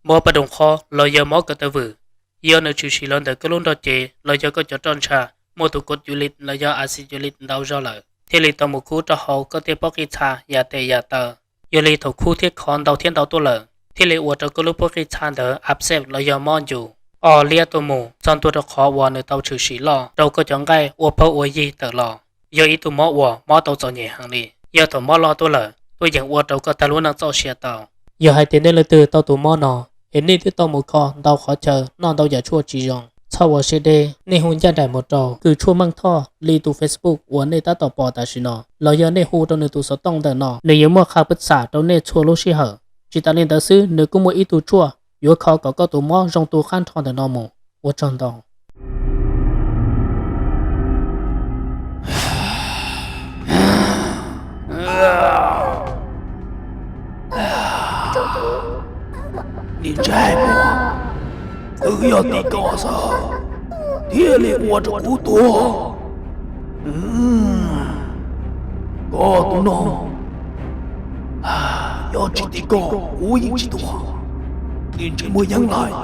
mob paj doog qhob los yog mob kav taw vwm. Yog nws tshwm sim los ntawm koj lub nrog cev los yog koj cov roj ntsha muaj tus kod yu li los yog a xis yu li ntau zog lawm, thiaj li tau mus khub rau hauv koj tej pob qij txha, yam tes yam taw. Yog li thaum khub thiab khov ntau thiab ntau tuaj lawm, thiaj li ua rau koj lub pob qij txha ntawd ab xej los yog mob ncus, o liab tuaj mus txog ntua rau qhov uas nws tau tshwm sim loj rau koj cov nqaij ua pawg ua yig tawm los. Yog ib tug mob uas mob tau txom nyem heev li, yog thaum mob loj tuaj lawm tuaj yeem ua rau koj tag lub neej txoj sia tau. Yog hais tias nej leej twg tau tus mob no, es nej twb tau mus kho ntau qhov chaw, noj ntau yam tshuaj tsis zoo, txhob ua siab deb, nej hu ncaj nraim mus rau kws tshuaj Meej Thoj li tus Facebook uas nej tab tom pom tam sim no, los yog nej hu rau nws tus xov tooj ntawm no, nws yuav muaj qha pwj xam rau nej txhua lub sij hawm. Tsis tas li ntawd xwb, nws kuj muaj ib tug tshuaj yuav kho kom koj tus mob zoo tu qab nrho ntawm no mus. Ua tsaug ntau. Niam ntxawm, twb yog tim koj xwb thiaj li ua rau kuv tuag. Koj tus no, yog tsis tim koj kuv yeej tsis tuag. Niam ntxawm Muaj Yeeb Laim,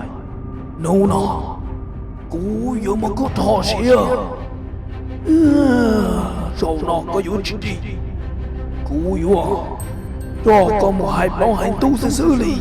hnub no kuv yuav muab koj rho siab. Zaum no koj yuav tsis dim, kuv yuav coj koj mus hais plaub hais ntug xwb xwb li.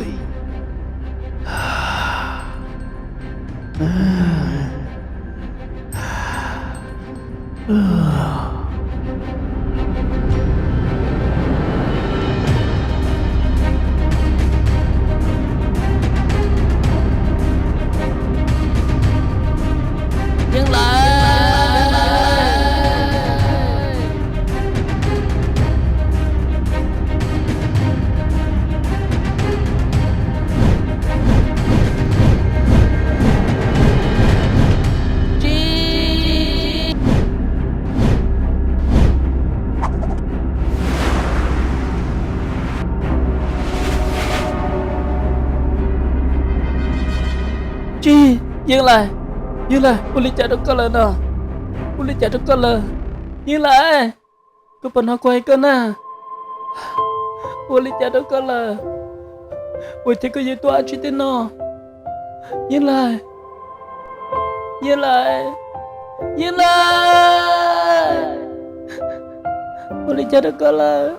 Tsis, Yeeb Laim, Yeeb Laim, ua li cas rau koj lawm no? Ua li cas rau koj lawm, Yeeb Laim? Koj puas hnov kuv hais koj na? Ua li cas rau koj lawm? Ua cas koj yuav tuaj dab tsi tej no? Yeeb Laim, Yeeb Laim, Yeeb Laim, ua li cas rau koj lawm?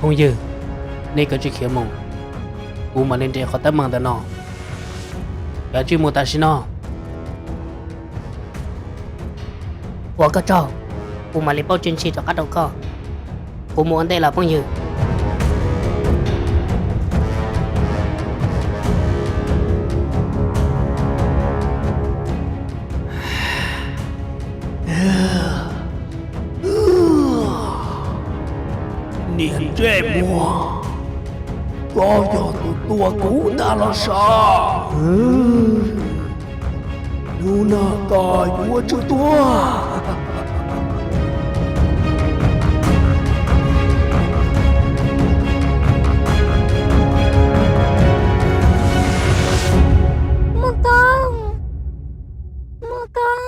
Phooj ywg, nej kav tsij khiav mus, kuv mam li nres qhov teeb meem ntawm no. Kav tsij mus tam sim no. Ua koj tsaug, kuv mam li paub tsis ntshis rov qab rau koj. Kuv mus ua ntej lawm phooj ywg. Niam ntsej muag, koj yog tus tua kuv ntag los sav. Hnub no koj yuav tsum tuag. Muaj Koob, Muaj Koob.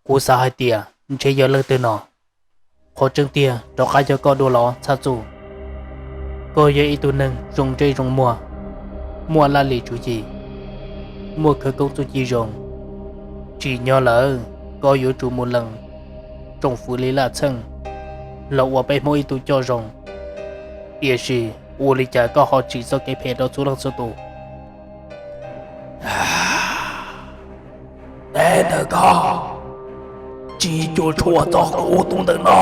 Kuv xav hais tias ntshe yog leej twg no. Qhov tseeb tiag rov qab yog koj dua los Txhaj Txuj. Koj yog ib tug neeg zoo ntsej zoo muag, muaj laj lim tswv yim, muaj khawv koob txuj ci zoo. Tsim nyog lawm koj yuav tsum mus lees tsoom fwv li Laj Txheej los ua peb Hmoob ib tug coj zoo. Tiam sis ua li cas koj ho tsim txoj kev phem rau txhua leej txhua tus? Teb ntawm koj tsis cuam tshuam txog kuv tus ntawm no,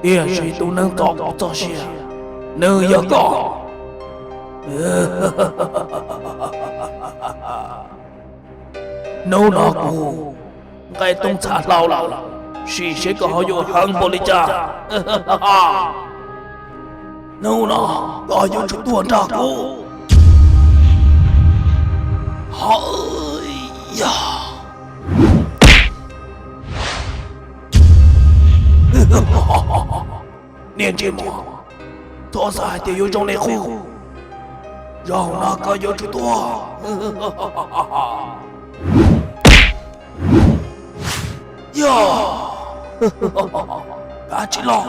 tiam sis tus neeg txog kuv txoj sia, nws yog koj. Hnub no kuv nqaij toob txham hlau lawm, sim seb koj ho yuav heev npaum li cas. Hnub no koj yuav tsum tuag nrog kuv. Hawv yog. Niag ntsej muag, txhob xav hais tias yuav zoo li qub. Zaum no koj yuav tsum tuag. Yog, kav tsij los.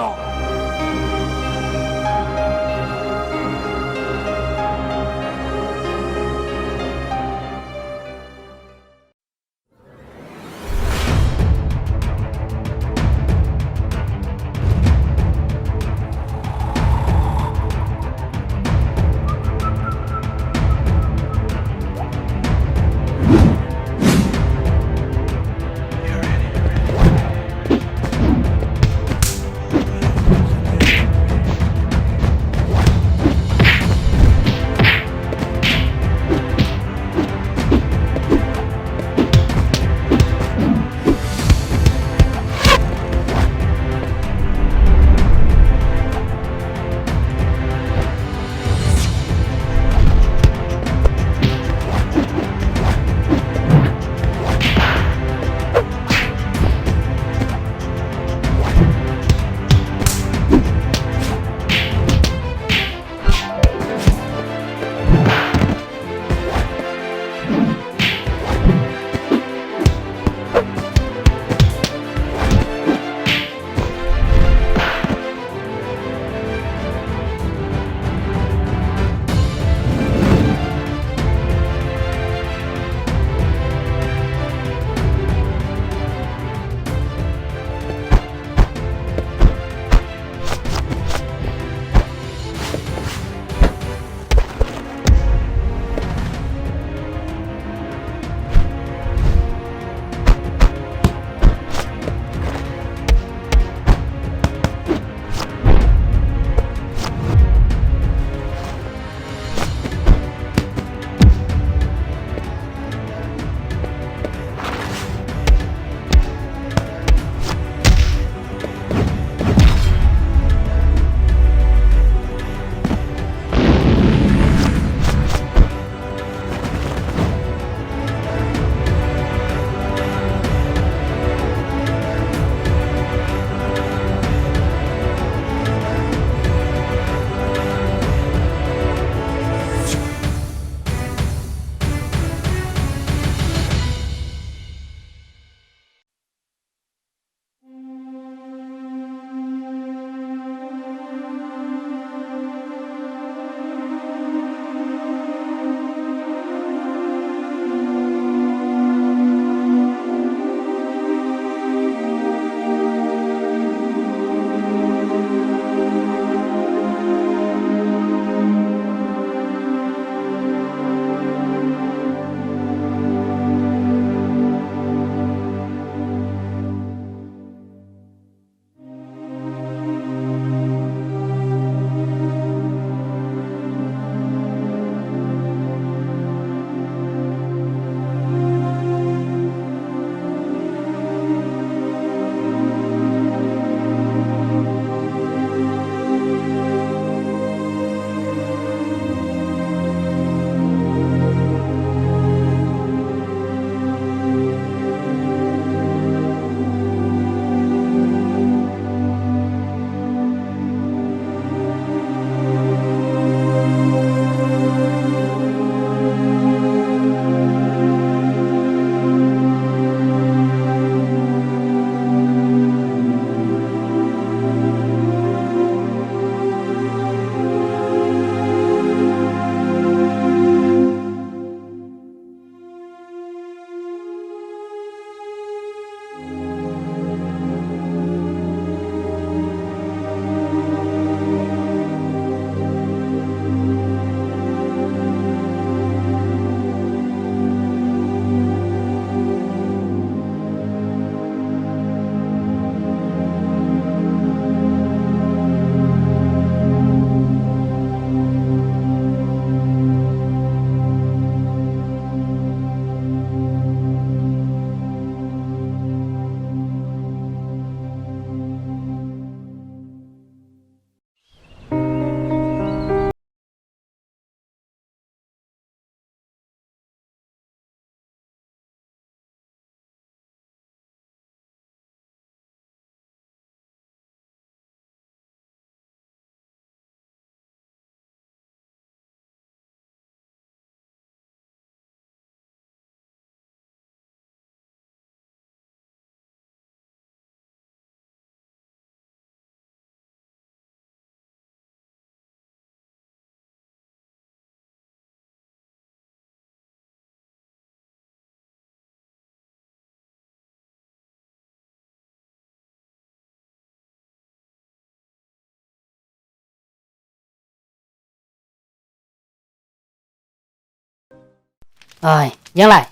Yeeb Laim,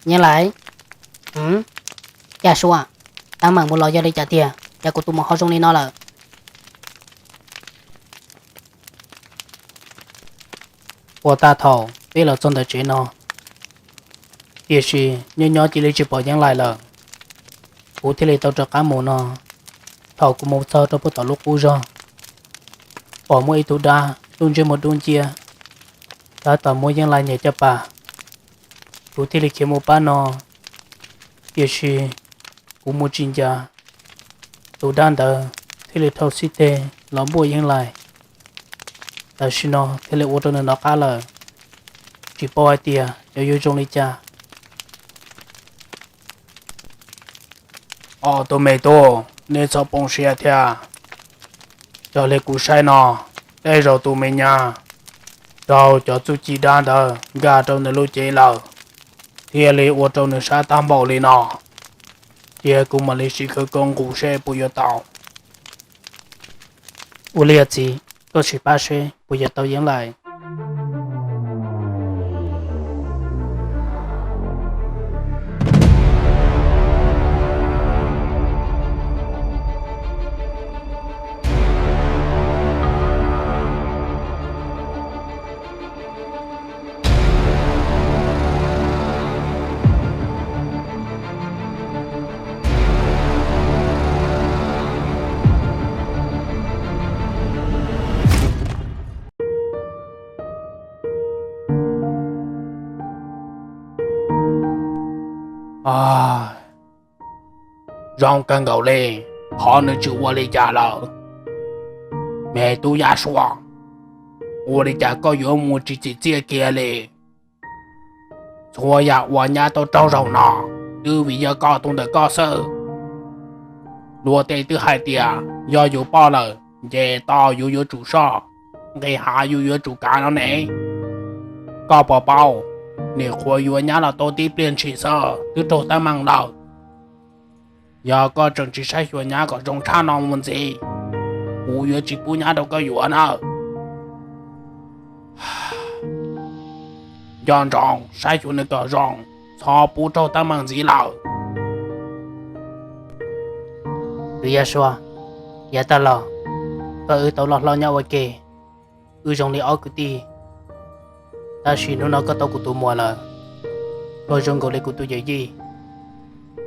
Yeeb Laim, Yaj Sua, tab meeg mus los yog li cas tiag, cas kuv tus muam ho zoo li no lawm? Ua tag thaum peb los txog ntawm tsev no, tiam sis nyob nyob cia li tsis pom Yeeb Laim lawm. Kuv thiaj li tau rov qab mus no. Thaum kuv mus txog rau puag tom lub qub zog, pom muaj ib tug dab lub ntsej muag dub nciab tab tom muab Yeeb Laim nias caj pas. Kuv thiaj li khiav mus pab no, tiam sis kuv mus tsis ncav, tus dab ntawd thiaj li dhau xib teg los npuaj Yeeb Laim. Tam sim no thiaj li ua rau nws nov qab lawm, tsis paub hais tias yuav zoo li cas. Ob tug me tub, nej txhob poob siab thiab. Raws li kuv saib no, tej zaum tus me nyab raug cov txuj ci dab ntawd nkag rau nws lub cev lawm, thiaj li ua rau nws sab tag npaum li no. Cia kuv mam li sim khawv koob nqus seb puas yuav tau. Ua li os txiv, koj sim pab seb puas yuav tau Yeeb Laim. Zoo kawg nkaus li, qhov nws tsis ua li cas lawm. Me tub Yaj Sua, ua li cas koj yuav mus tsis txim txiaj kiag li? Txhua yam uas nyab tau raug zaum no twb vim yog koj tus ntawm koj xwb. Luag tej twb hais tias yog yus poj lawm nce toj yus yuav tsum soj, nqis hav yus yuav tsum kav no ne. Koj puas paub, nim qhuav yuav nyab los tau tib pliag ntshis xwb twb raug teeb meem lawm. Yog koj tseem tsis saib xyuas nyab kom zoo tshaj no mus ntxiv, kuv yuav tsis pub nyab rau koj yuav nawb. Nco ntsoov saib xyuas nws kom zoo, txhob pub raug teeb meem ntxiv lawm. Tus Yaj Sua, yav tag los koj wb tau loj hlob nyob ua ke, wb zoo li ob kwv tij. Tab sis hnub no koj tau kuv tus muam lawm, koj zoo nkaus li kuv tus yawm yij.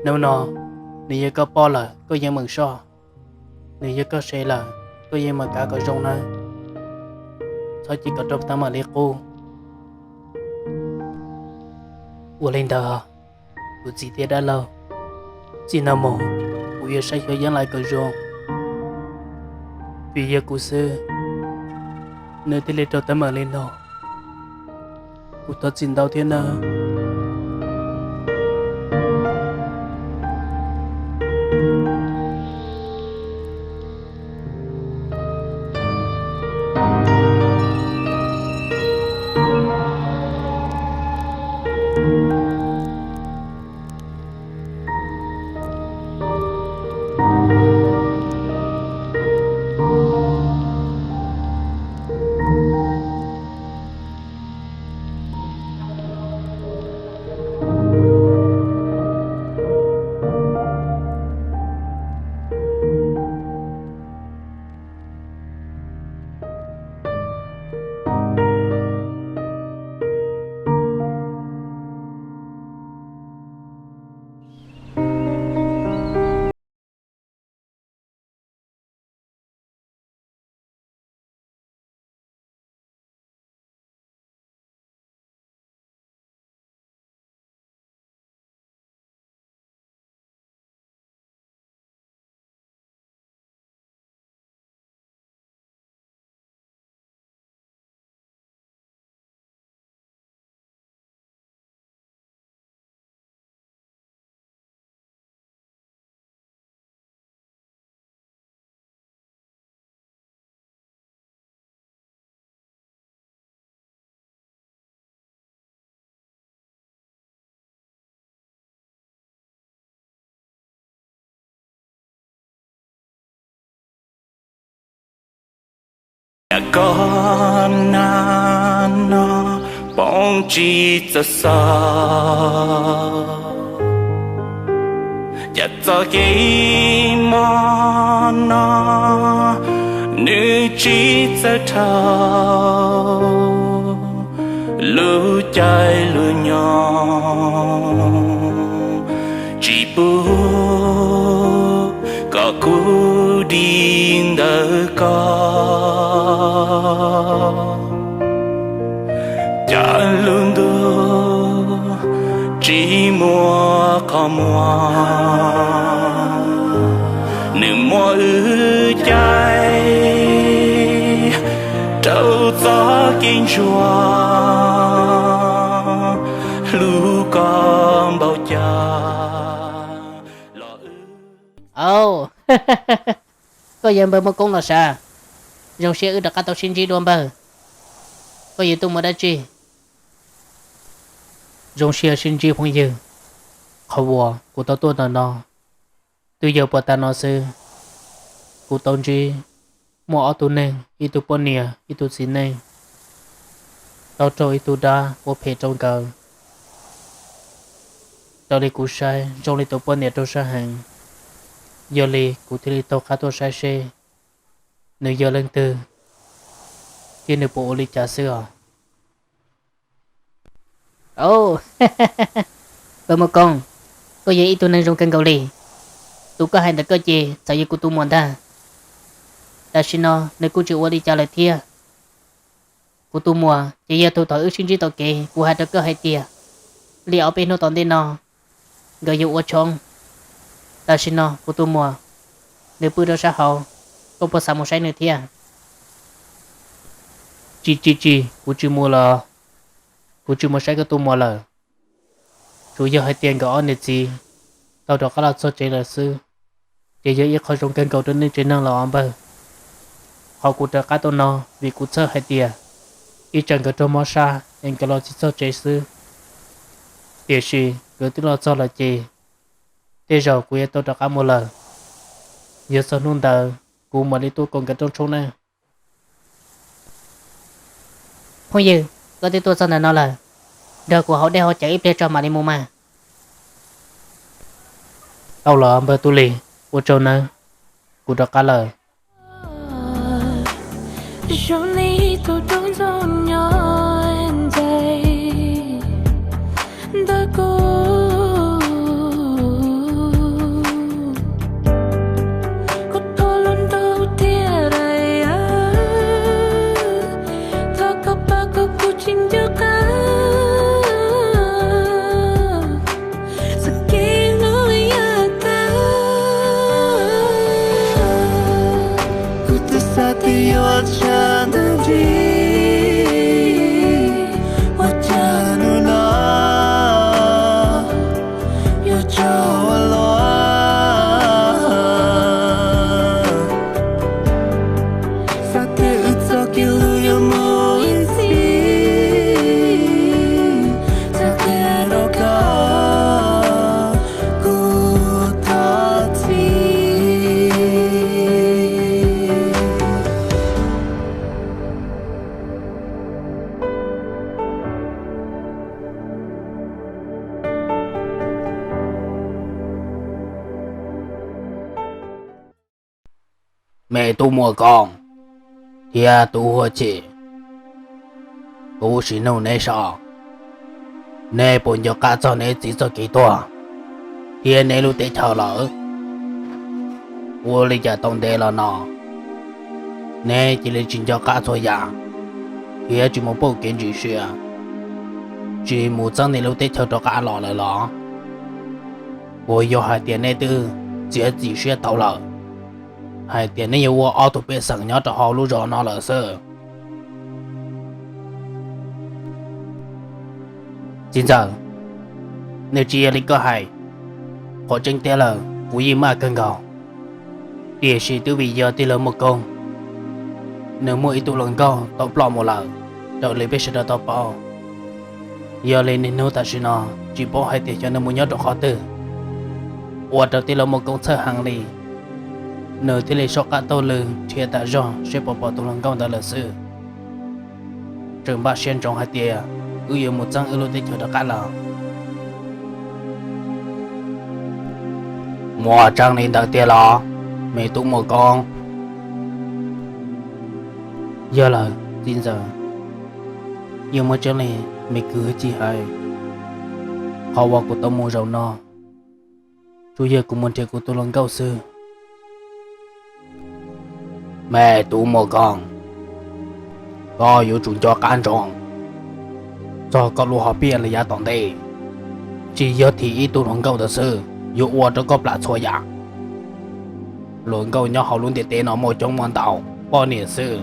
Hnub no nws yog koj poj lawm koj yeej meem soj, nws yog koj sev lawm koj yeej meem kav kom zoo nawb. Txhob cia kom rau teeb meem li qub. Ua li ntawd, kuv txiv thiab dab laug, txij no mus kuv yuav saib xyuas Yeeb Laim kom zoo, vim yog kuv xwb nws thiaj li raug teeb meem li no. Kuv thov txim ntau thiab nawb. Koj na no, pom Hmoob tsis txawj xav, cas txoj kev mob no nws tsis txawj dhau lub caij lub nyoog, tsis pub kom kuv dim ntawm koj. Cas lub ntuj tsis muaj qhov muag, nws muab wb caij rau txoj kev ntsuag, hlub koj npaum cas los wb. Au, koj yog npawg Muaj Koob los sav? Zoo siab wb rov qab tau sib ntsib dua npawg. Koj yuav tuaj mus dab tsi? Zoo siab sib ntsib phooj ywg. Qhov uas kuv tau tuaj ntawm no twb yog puag ta no xwb. Kuv tau ntsib muaj ob tug neeg, ib tug poj niam ib tug txiv neej, tau raug ib tug dab ua phem rau nkawd. Raws li kuv saib zoo li tus poj niam raug sab heev, yog li kuv thiaj li taug qab tuaj saib seb nws yog leej twg thiab nws puas ua li cas xwb os. Au, Paj Muaj Koob, koj yog ib tug neeg zoo kawg nkaus li. Tus koj hais ntawm koj ces txawm yog kuv tus muam ntag. Tam sim no nws kuj tsis ua li cas lawm thiab. Kuv tus muam ces yog thaum thaum wb sib ntsib tom kev kuv hais rau koj hais tias li ob peb hnub tom ntej no nkawd yuav ua tshoob. Tam sim no kuv tus muam nws pw rau sab hauv, koj puas xav mus saib nws thiab? Tsis tsis tsis, kuv tsis mus lawm. Kuv tsis mus saib koj tus muam lawm. Tsuas yog hais tias nkawd ob niam txiv tau rov qab los txog tsev lawm xwb, ces yog ib qho zoo kawg nkaus rau nej tsev neeg los os npawg. Qhov kuv rov qab tuaj no vim kuv txhawj hais tias ib tsam nkawd raug mob sab es nkawd los tsis txog tsev xwb. Tiam sis nkawd twb los txog lawm ces tej zaum kuv yuav tau rov qab mus lawm. Yog txog hnub ntawd kuv mam li tuaj koom nkawd rooj tshoob na. Phooj ywg, koj twb tuaj txog ntawm no lawm, nrog kuv haus dej haus cawv ib pliag tso mam li mus mas. Tau los npawg Tub Lis, ua tsaug nawb, kuv rov qab lawm. Zoo li tus roob ntxoog nyob ntseg ntawm kuv, kuv thua lub ntuj thiaj daim, thov koj pab kuv, kuv tsis nco qab. Txoj kev hlub yav tag, kuv twb xav tias yuav tshaj ntawd ntxiv, ua cas hnub no yuav tsaug ua luaj. Xav tias wb txoj kev hlub yuav mus ib txhis, txawm qhia rau koj kuv thov txim. Me tub Muaj Koob thiab tub Huab Chim, kuv sim nug neb seb neb puas nco qab txog neb txiv txoj kev tuag thiab neb lub teb chaws lawm? Ua li cas tau ntev los no neb cia li tsis nco qab txhua yam thiab tsis mus pauj kev ntsis siab, tsis mus txeeb neb lub teb chaws rov qab los lawm los? Puas yog hais tias neb twb txiav txim siab tau lawm, hais tias neb yuav ua ob tug pej xeem nyob rau hauv lub zos no lawm xwb? Txiv ntxawm, nws tsis yog li koj hais. Qhov tseeb tiag lawm kuv yeej maj kawg nkaus, tiam sis twb vim yog tij laug Muaj Koob nws muaj ib tug hluas nkauj tau ploj mus lawm, raws li peb sawv daws tau paub. Yog li niaj hnub tam sim no tsis paub hais tias xyov nws mus nyob rau qhov twg, ua rau tij laug Muaj Koob txhawj heev li. Nws thiaj li soj qab taug lw nrhiav tas zog seb puas pom tus hluas nkauj ntawd lawm xwb. Tseem npaj siab ntsoov hais tias wb yuav mus txeeb wb lub teb chaws rov qab los. Muaj tseeb li ntawd tiag los, me tub Muaj Koob? Yog lawm txiv ntxawm, yeej muaj tseeb li me kwv tij hais. Qhov uas kuv tau mus zaum no, tsuas yog kuv mus nrhiav kuv tus hluas nkauj xwb. Me tub Muaj Koob, koj yuav tsum nco qab ntsoov, txog koj lub hom phiaj li yav tom ntej, tsis yog thim ib tug hluas nkauj ntawd xwb yuav ua rau koj plam txhua yam. Hluas nkauj nyob hauv lub ntiaj teb no muaj coob muaj ntau, poj niam xwb,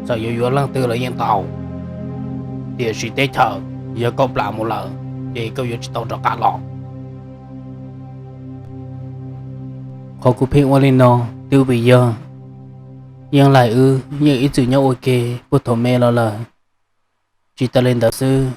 txawm yuav yuav leej twg los yeej tau, tiam sis teb chaws yog koj plam mus lawm ces koj yuav tsis tau rov qab los. Qhov kuv pheej ua li no twb vim yog Yeej Laim wb yeej ib txwm nyob ua ke puag thaum me los lawm. Tsis tas li ntawd xwb,